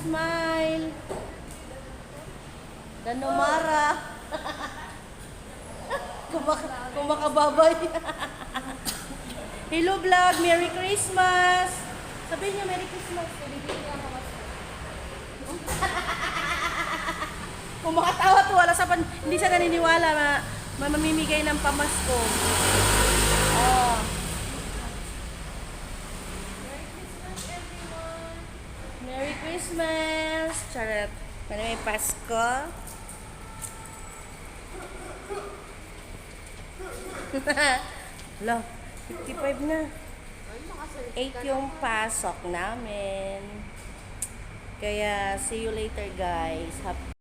smile. Danomara. Kumakababay. Hello vlog, Merry Christmas. Sabihin niyo Merry Christmas. Kung makatawa to, wala sa hindi siya naniniwala na mamimigay ng pamasko. Oh. Merry Christmas! Charot. May Pasko. Hala, 55 na. 8 yung pasok namin. Kaya, see you later guys. Happy